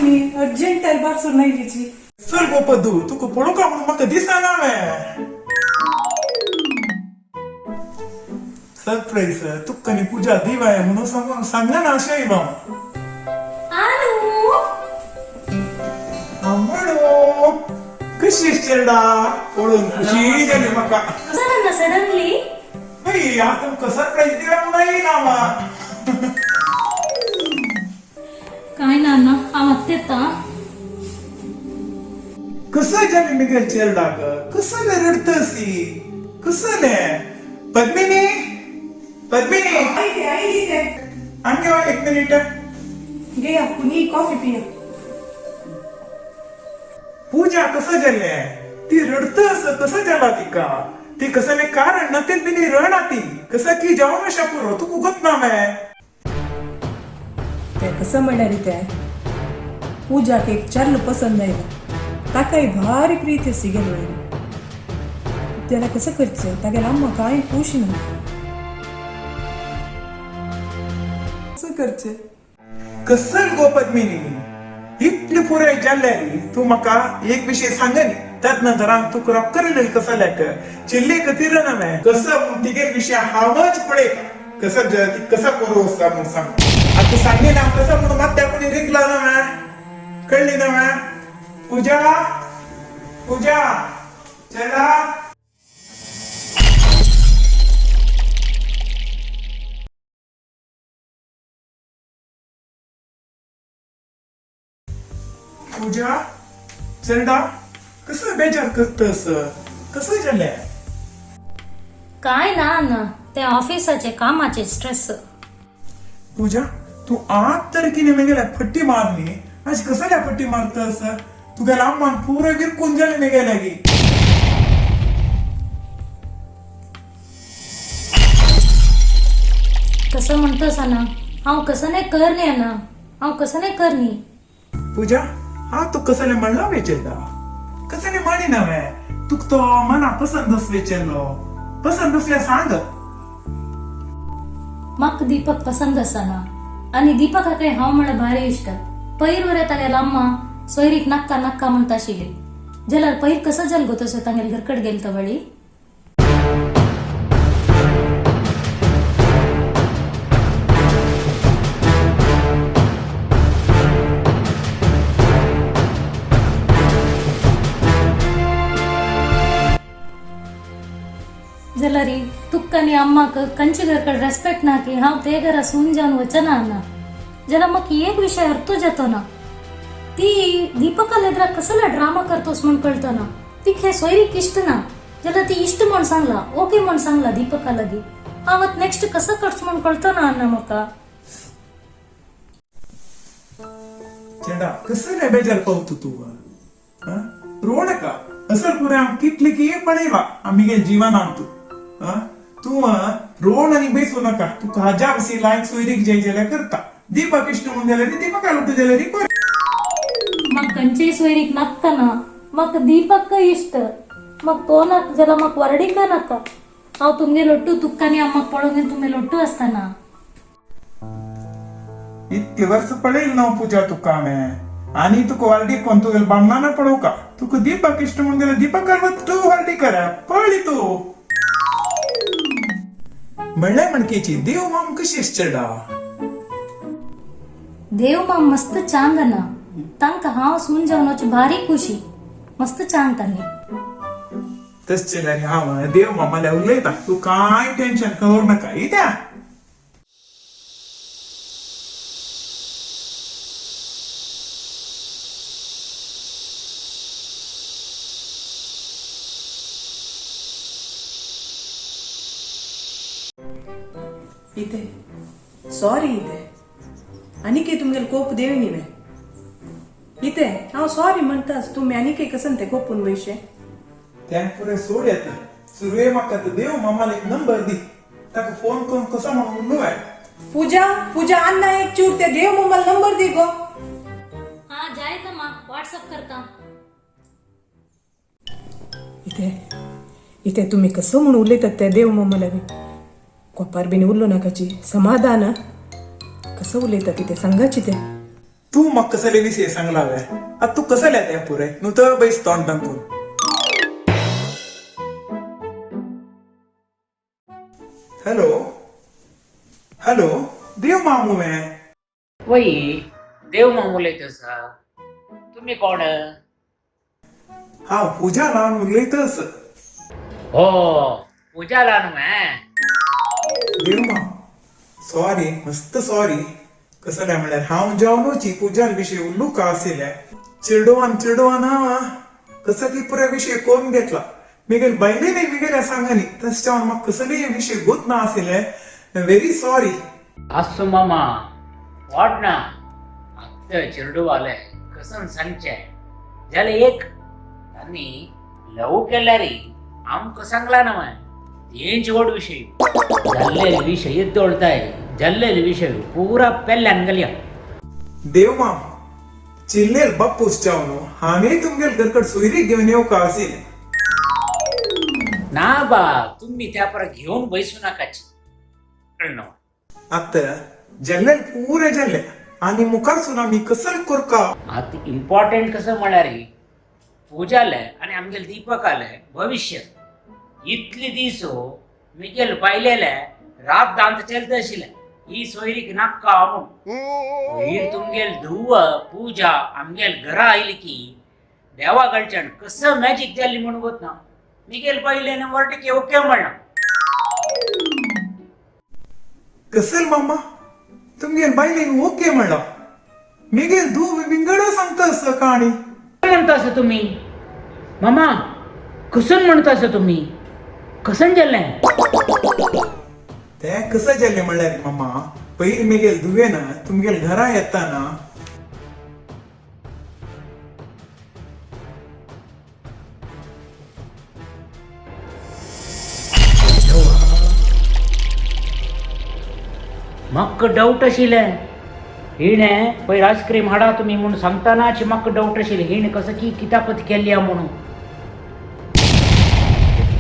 तुम्ही अर्जंट दरबार सोडून चल गो पदू, तुका पळोवंक म्हणून म्हाका दिसना हांवें. सरप्राईज तुका न्ही पूजा दिवाय म्हणून सांगून सांगना ना अशें येयलो. आनू. आंबडो, कशी चेरडा, पळोवन खुशी जाली म्हाका. कसं ना सडनली? हय, हांव तुमकां सरप्राईज दिवया म्हणून येयला हांव. काय ना ना, हांव आत्तां येता. कसं जालें मिगेल चेरडाक? कसलें रडतसी, कसलें? पद्मिनी, पद्मिनी. आयली आयली ते. आणखी एक मिनिट. घेया कुणी कॉफी पिया. पूजा, कसं जालें? ती रडतस, कसं जाला तिका? ती कसलें कारण नतेन बिनी रणा ती कसं की जावं पुरो, तुका उगत ना मैं. ते कसं म्हणल्यार ते पूजाक एक चर्ल पसंद आयला, ताकाय भारी प्रीती आसी गेलो वयर. त्याला कसं करचें, तागेल्या अम्मा कांय खुश ना. कसं करचें? कसं गो पद्मिनी, इतले पुराय जाल्ले, तूं म्हाका एक विशय सांगनी, तद नंतर हांव तुका रॉक कसल्याक चिल्ले खातीर ना मैं कसं म्हूण तिगेल विशय हांवच पळयता. कसं ती कसं करूं वचता म्हूण सांग. आतां सांगी ना कसं म्हणून मात्या कोणी रिगला ना मैं, कळ्ळी ना मैं? पूजा, पूजा, चला. पूजा, चेरडा, कसं बेजार करतस, कसं जालें? काय ना ना, ते ऑफिसाचे कामाचे स्ट्रेस. पूजा, तू आत तर किने मेगेल्या फट्टी मारली, अशी कसल्या फट्टी मारतस? तुगेल्या अम्मान पुरो विरकून जालें मेगेल्या की. कसं म्हणतोस ना, हांव कसं नाही करणे ना, हांव कसं नाही करणी. पूजा, हा तू कसले म्हणला वेचेल्ला, कसले म्हणी नव्हे. तुक तो मना पसंत वेचेल्लो, पसंत असल्या सांग. म्हाका दीपक पसंत आसा ना, आनी दीपकाकय हांव म्हळ्यार भारी इश्ट. पयर वरे तागेल्या अम्मा सोयरीक नाक्का नाक्का म्हणटा आशिल्ली, जाल्यार पयर कसं जाल गो तशें तांगेल्या घरकड गेल तवळी? जाल्यार तुका आनी अम्माक कंचे घरकड रेस्पेक्ट ना की हांव ते घरा सून जावन वचना ना. जाल्यार म्हाका एक विशय अर्थ जातो ना, ती दीपकाल एदरा कसला ड्रामा करतोस म्हण कळतो ना. ती हे सोयरीक इश्ट ना, जाल्यार ती इश्ट म्हण सांगला, ओके म्हण सांगला दीपका लागी. हांव आतां नेक्स्ट कसं करचो म्हण कळतो ना अण्णा म्हाका. चेडा, कसले बेजार पावतो तू? हा? रोडका असल पुरे हांव कितले की पळयला आमगे जिवनान तूं. हा? तूं रोड आनी बेसू नाका. तुका हाज्या बसी लायक सोयरीक जाय जाल्यार करता. दीपक इश्ट म्हणून जाल्यार दीपका लुटू जाल्यार कर. म्हाका खंयचीय सोयरीक नाका ना, म्हाका दीपक इश्ट. म्हाका तो नाका जाल्यार म्हाका वरडीक नाका. हांव तुमगे लोट्टू, तुका आनी अम्माक पळोवन तुमी लोट्टू आसतना. इतके वर्स पळयल ना पूजा तुका हांवें, आनी तुका वार्डी कोण तुगेले बामणां पळोवका. तुका दीपक इश्ट म्हणून गेल्यार दीपक तूं वार्डी कर पळ्ळी तूं. म्हणल्यार म्हणकेची देव माम कशी चेडा? देव माम मस्त चांग ना, तांकां हांव सून जावन भारी खुशी, मस्त चांग तांणी. तशें जाल्यार हांव देव मामाल्या उलयता, तूं कांय टेन्शन करूं नाका इत्या. इथे सॉरी इथे, आनी तुमगेले कोप देव न्ही इथे. हांव सॉरी म्हणटाच, तुमी आनी कसं ते कोपून वयशे. तें पुरें सोड येता. सुरवे म्हाका तो देव मामाले एक नंबर दी, ताका फोन करून कसो म्हणून उलोवया. पूजा, पूजा, अन्ना एक चूर ते देव मम्माला नंबर दी गो. हा जायत मा, व्हॉट्सअप करता. इथे इथे तुम्ही कसं म्हणून उलयतात ते देव मम्माला बी कोपार बीन उरलो नाकाची समाधान. कसं उलयतात तिथे सांगाची ते. तू म्हाका कसले विशय सांगला वे आतां तूं कसले ते पुरे न्हू तर बैस तोंड दामपून. हॅलो हॅलो देव मामू वे. वय देव माम उलयत आसा. तुमी कोण? हांव पूजा ल्हान उलयतस. हो पूजा ल्हान मॅ. देव माम सॉरी, मस्त सॉरी. कसलें म्हणल्यार हांव जावनूची पूजान विशय उल्लूका आशिल्लें. चिडवान चिडवान हांव कसो की पुराय विशय कोरून घेतला. मिगेल बायले न्ही मिगेल्या सांगानी तशें जावन म्हाका कसलेय विशय गोत ना आशिल्लें. Very sorry. आसूं मामा, वाट ना. आत्तां चेरडुवाले कसन सांगचें जाल्यार एक तांणी लव केल्यार आमकां सांगला ना माय तेंच व्हड विशय. जाल्लेले विशय दवरताय, जाल्लेले विशय पुरा पेल्ल्यान घालया. देव माम चिल्लेल बापूस जावन हांवें तुमगेल घरकड सोयरीक घेवन येवका आशिल्लें. ना बा, तुम्ही त्या पर घेवन बैसू नाकाची कळ्ळें? आतां जाल्लें पुरें जाल्लें आनी मुखारसून आमी कसल करका. आतां इम्पॉर्टंट कसं म्हळ्यार पूजालें आनी आमगेले दीपकालें भविश्य. इतले दीस मिगेल बायलेले रात दांत चलत आशिल्लें ही सोयरीक नाक्का म्हणून. वयर तुमगेल धुव पूजा आमगेल घरा आयली की देवा कडच्यान कसं मॅजीक जाली म्हणून गोत ना. मिगेल बायलेन वर्टीके ओके म्हणलां. कसल मामा तुमगेल बायलेन ओके म्हणला? मिगेल धूव विंगड सांगता असं काणी. काय म्हणता असं तुम्ही मामा? कसून म्हणता असं तुम्ही? कसन जालें? ते कसं जालें म्हणल्यार मामा, पयर मिगेल धुवेन तुमगेल घरा येताना म्हाका डावट आशिल्लें हिणें पयर आयस्क्रीम हाडा तुमी म्हूण सांगतानाच म्हाका डावट आशिल्लें हिणें कसो की कितापत केल्या म्हणून.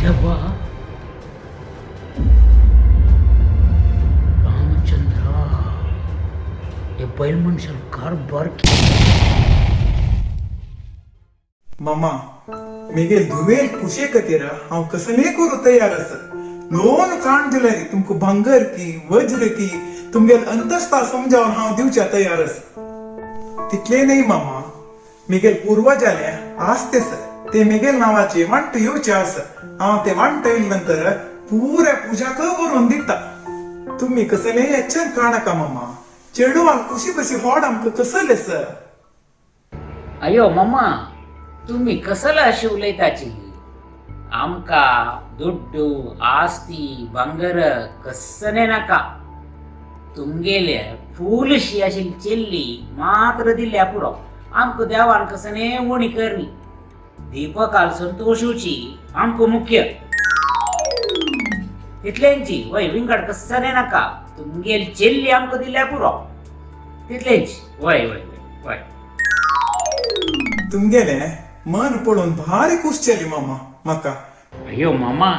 देवा रामचंद्रा, हे बैल मनशान कारभार. मामा मिगेल धुवेल खुशे खातीर हांव कसलेय करूं तयार आसा. लोन काण दिल्यार तुमकां भांगर की वज्र की तुमगेल अंतस्था समजावन हांव दिवच्या तयार आसा. तितलें न्हय मामा, मिगेल पुर्वजाले आसते सर ते मिगेल नांवाचे वांट येवचे आसा. हांव ते वांट येयले नंतर पुऱ्या पुजाक बरोवन दिता. तुमी कसलेय एच्चर काणका मामा. चेडवान खुशी कशी होड आमकां कसले सर. अयो मम्मा, तुम्ही कसला अशी उलयताची? आमका दुड्डू आस्ती भांगर कसने नाका. तुमगेले फूलशी अशी चेल्ली मात्र दिल्या पुरो. आमकां देवान कसने उणी करणी दीपकाल संतोषूची आमकां मुख्य तितल्यांची. वय विंगड कसने नाका, तुमगेल चेल्ली आमकां दिल्या पुरो तितलेंच. वय वय वय वय. तुमगेले मन पळोवन भारी खूश जाली मामा म्हाका. अय्यो मामा,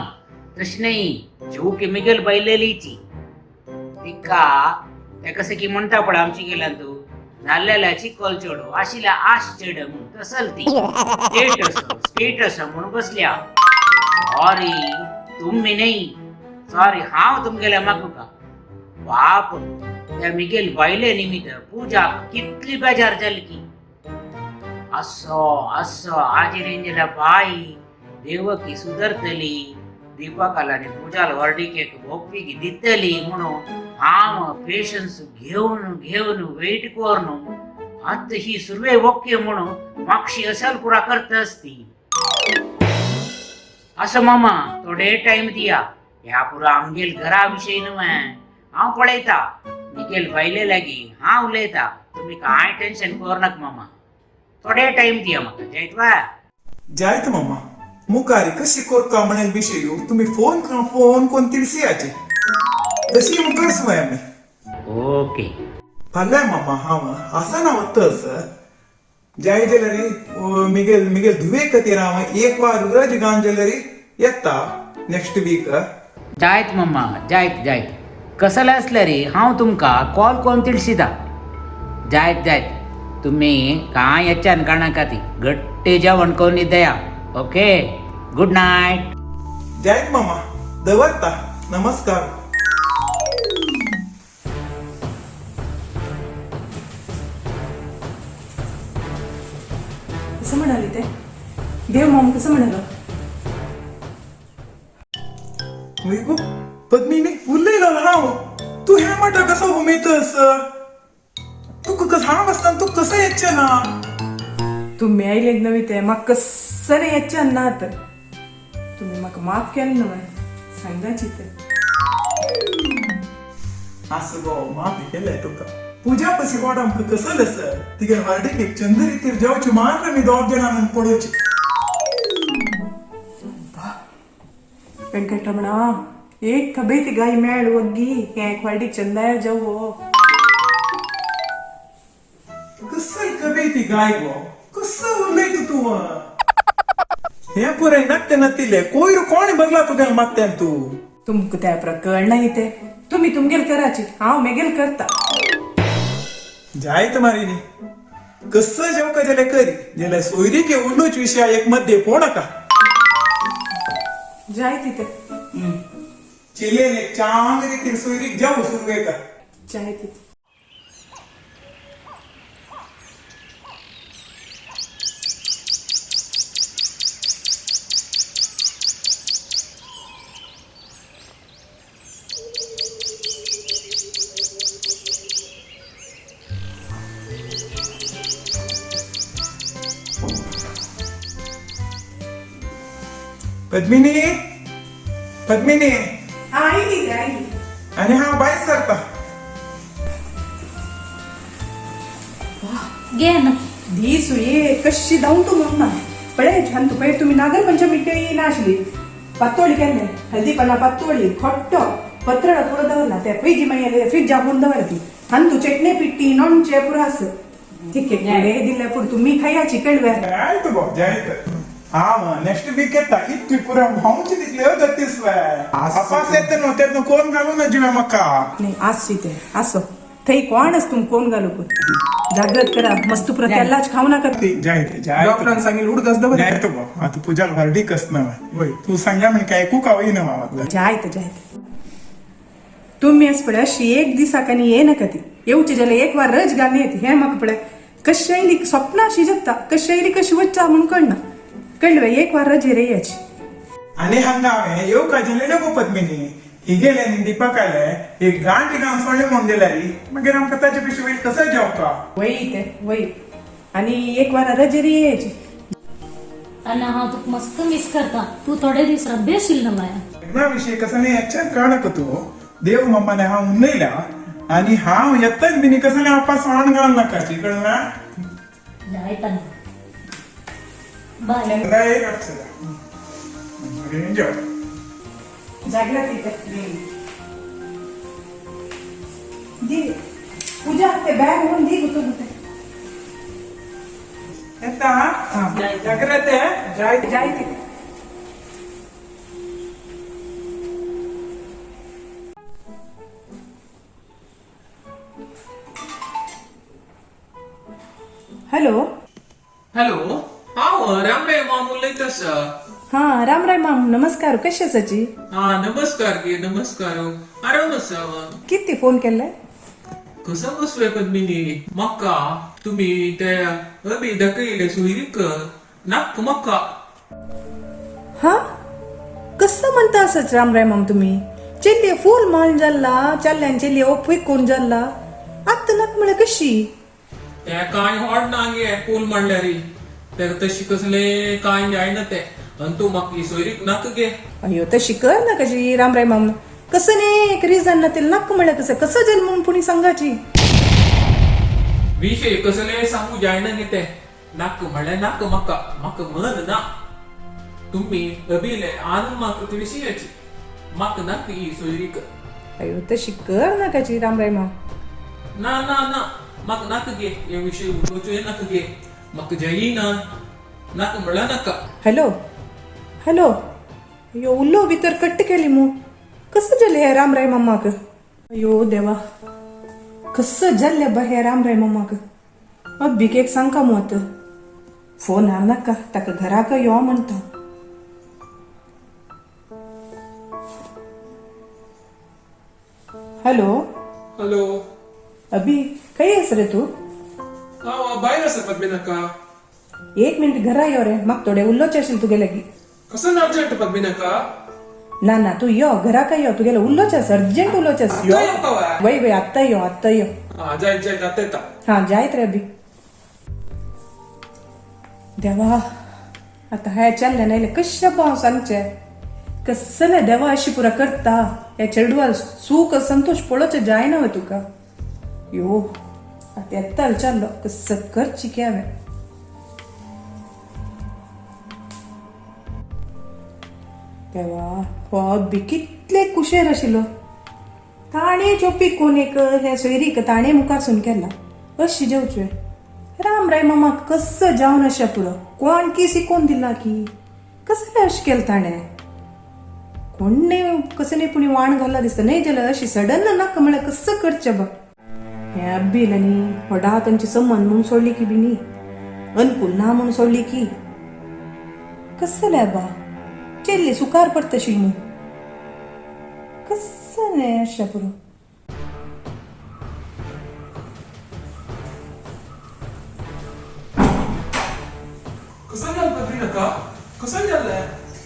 तशें न्ही. चूक मिगेल बायलेलीची. तिका ते कशें की म्हणटा पळय आमची गेल्यान तूं नाल्लेल्या चिकोल चेडो आशिल्ल्या आश चेडो म्हूण तसल ती स्टेटस स्टेटस म्हणून बसल्या. सॉरी तुमी न्ही, सॉरी हांव तुमगेल्या मागूका. बाप त्या मिगेल बायले निमित्त पूजा कितली बेजार जाली की. असो असो आजी बाई देवकी सुदरतली, दीपकालाने पूजाला व्हरडिकेक भोगपी दितली म्हणून हांव पेशन्स घेवन घेवन वेट करून आतां ही सुरवे ओके म्हणून मागशी असल पुरा करता आसती. असो मामा थोडे टायम दिया. ह्या पुरा आमगेल घरा विशय न्हय हांव पळयता. मिगेल बायले लागीं हांव उलयता. तुमी कांय टेन्शन करूं नाका मामा. थोडे टायम दिया म्हाका जायत वा? जायत मामा. मुखार कशी करता म्हणेल विशय तुमी फोन फोन कोण तिळसियाचे तशी मुखार सुवाय आमी. ओके. फाल्यां मामा हांव आसना वतस जाय जाल्यार मिगेल मिगेल धुवे खातीर हांव एक वार रज गावन जाल्यार येता नेक्स्ट वीक. जायत मम्मा, जायत जायत. कसलें आसल्यार हांव तुमकां कॉल करून तिळसिता. जायत जायत. तुम्ही काय याच्यान काढा ती गट्टे जेवण करून दया. Okay, good night. जय मामा, दवरता, नमस्कार. कसं म्हणाली ते देव माम, कसं म्हणाल? गो पद्मिनी, उलयलो हांव, तूं ह्या माटा कसो उमेतस? तुका कसं हांव आसतना तूं कसं येचें ना? तुम्ही आयले नवी ते म्हाका कसं नाही येच्चे ना. तर तुम्ही म्हाका माफ केलं ना सांगायची ते. असं गो, माफी केलंय तुका. पूजा पशी कोण आमकां कसं सर तिगे हार्डीक एक चंदरी तिर जेवची मात्र मी दोग जाणां पडोवची. वेंकटरमणा, एक कबेती गाय मेळ वग्गी हे एक वाडी चंदाय जावो. कसं कबे ती गाय गो, कसं उलयत तूं? हे पुराय नक्ते नतिले कोयर कोण बघला तुगेल मागतेन तू? तुमकां त्या प्रकरण येते, तुम्ही तुमगेल कराची, हांव मेगेल करता. जायत मारिनी, कसं जेवका जाल्यार करी, जाल्यार सोयरीके उलोवच विशया एक मध्ये पळोवं नाका. जाय तिथे. चिलेले चांग रितीन सोयरीक जावं सुरवेका. जाय तिथे. पद्मिनी, पद्मिनी. आयली ते, आयली. आणि हा बाय सरता. घे ना. दीस ये कशी धावून तू मम्मा पळे छान तू पळे. तुम्ही नागरपंचमी काही नाशली पातोळी केले, हल्दी पाला पातोळी, खोट्टो पत्रळ पुरो दवरला. त्या फ्रीज मागीर फ्रीज आपून दवरती आनी तू चटणी पिट्टी नॉनचे पुरो आस. ठीक आहे दिले पुरो, तुम्ही खायाची कळव्या. जायत गो, जायत. हा, नेक्स्ट वीक येता. इतकी पुरा भाऊची तितले दत्तीस अपास येत न्हू, तेन्ना कोण घालू ना जिव्या म्हाका. नाही आस ते असो थंय कोणच तुम कोण घालू पण जाग्रत करा मस्त पुरा, त्यालाच खाऊ नका. जायत जायत. डॉक्टरान सांगितलं उडदाच दवर. जायत गो, आता पूजाला व्हरडी कस ना. तू सांगल्या म्हण काय ऐकू का होईना मामा. जायत जायत. तुम्ही अस पळय अशी एक दिसाक आनी ये नाका ती येवची जाल्यार एक वार रज घालून येत. हे म्हाका पळय कशी आयली स्वप्न अशी जगता, कशी आयली कशी वच्चा म्हणून कळना. कळलं? एक वार रज रे याची. आणि हांगा हांवें येवका जालेले गो पद्मिनी, हिगेले आनी दीपकाले एक गांठ घालून सोडले म्हणून दिल्यारी मागीर आमकां ताचे पेक्षा वयर कसं जेवका? वय ते वय, आणि एक वार रज रे याची. अण्णा, हांव तुका मस्त मिस करता. तूं थोडे दीस रब्बे आशिल्लो ना माया. लग्ना विषयी कसं नाही याच्यात काढ तू. देव मम्माने हांव उलयला आणि हांव येतच बिनी कसं नाही आपा सोडून घाल नाकाची, कळलं? जायत अण्णा, बाय. एक अक्षरा जेव. जाग्रत इथे दी पूजा ते बॅग होऊन दी गुतो गुते. येता, जाग्रत जाय. जाय तिथे. हॅलो. हॅलो, हांव रामराय माम उलयता आसा. हा रामराय माम, नमस्कार, कशी आसाची? हा, नमस्कार गे, नमस्कार, आराम आसा. किती फोन केलाय? कसं बसवे पद्मिनी, म्हाका तुमी ते अबी दाखयले सोयरीक नाक म्हाका. हा, कसं म्हणता असंच रामराय माम तुम्ही? चेल्ले फूल माल जाल्ला चल्ल्यान चेल्ले ओप कोण जाल्ला, आत्ता नाक म्हळ्यार कशी? ते कांय होड ना गे, पूल म्हणल्यारी तेका तशी कसले कांय जायना ते, आनी तूं म्हाका ही सोयरीक नाका गे. अयो, तशी कर ना कशी रामराय माम, कसं नाही एक रिझन ना ते नाक म्हळ्यार कसं कसं जाईल म्हणून पुणी सांगाची. विशय कसले सांगू जायना गे ते, नाक म्हणल्यार नाक म्हाका, म्हाका मन ना. तुम्ही अभिले आनी म्हाका तिळशी म्हाका नाका ही सोयरीक. अयो, तशी कर ना कशी रामराय माम. ना ना ना, म्हाका नाका गे, हे विशय उलोवचोय नाका गे, म्हाका जायना, नाका म्हणल्यार नाका. हॅलो, हॅलो, अयो उल्लो भितर कट्ट केली मू. कसं जालें हे रामराय मामाक? अयो देवा, कसं जाल्लें बा हे रामराय मामाक? अब्बीक एक सांगका मू आतां फोनार नाका ताका घराक यो म्हणटा. हॅलो. हॅलो. अभि खंय आस रे तूं? हांव भायर आसा पद्मिनाका. एक मिनिट घरा यो रे, म्हाका थोडे उलोवचें आशिल्लें तुगे लागीं. कसो अर्जंट पद्मिनाका? ना ना, तूं यो, घरा काय यो, तुगेलें उलोवचें आसा, अर्जंट उलोवचें आसा. आत्तां यो का? वय वय, आत्तां यो, आत्तां यो. हा, जायत जायत, आतां येता. हा, जायत रे अभि. देवा, आतां हें चल्लें नायलें कशें हांव सांगचें? कसलें देवा अशी पुरा करता? ह्या चेडवाल सूख संतोष पळोवचें जायना वे तुका? यो, आतां येताल चाललो, कसं करची की हांवें? देवा, हो अब्बी कितले कुशेर आशिल्लो. ताणें चोपी कोण एक हे सोयरीक ताणें मुखार सून केला अशी जेवचें. राम राय मामाक कसं जावन अशें पुरो कोण की शिकोवन दिला की कसलें अशें केलें ताणें? कोणें कसं न्ही पुणी वाण घाला दिसता न्हय जाल्यार अशी सडन नाका म्हळ्यार कसं करचें बा? हें अब्बील न्ही व्हडा तांचे संबंद म्हूण सोडली की बी न्ही, अनुकूल ना म्हूण सोडली की. कसलें बा, चेल्ली सुखार पडतशी मू, कसं न्हय अशें पुरो. कसं जालें पद्मिनाका? कसं जालें?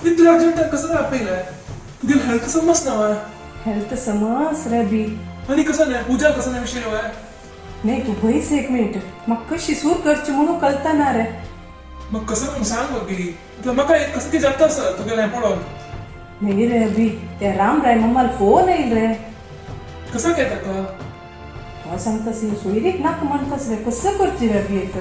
इतलें अर्जंट कसं आपयलें? तुगेलें हेल्थ समज ना वय? हेल्थ समज रे बी. आनी कसं न्हय पूजा कसं न्हय विशय वय? नाही, तू भयस एक मिनिट, म्हाका कशी सूर करची म्हणून कळता ना रे. मग कसं म्हणून सांग बघी, म्हाका एक कसं की जाता सर तुगेलें पळोवन. नाही रे अभि, त्या रामराय मम्माला फोन येईल रे. कसं काय ताका? तो सांगतास सोयरीक नाका म्हणतास रे, कसं करची रे अभि येत?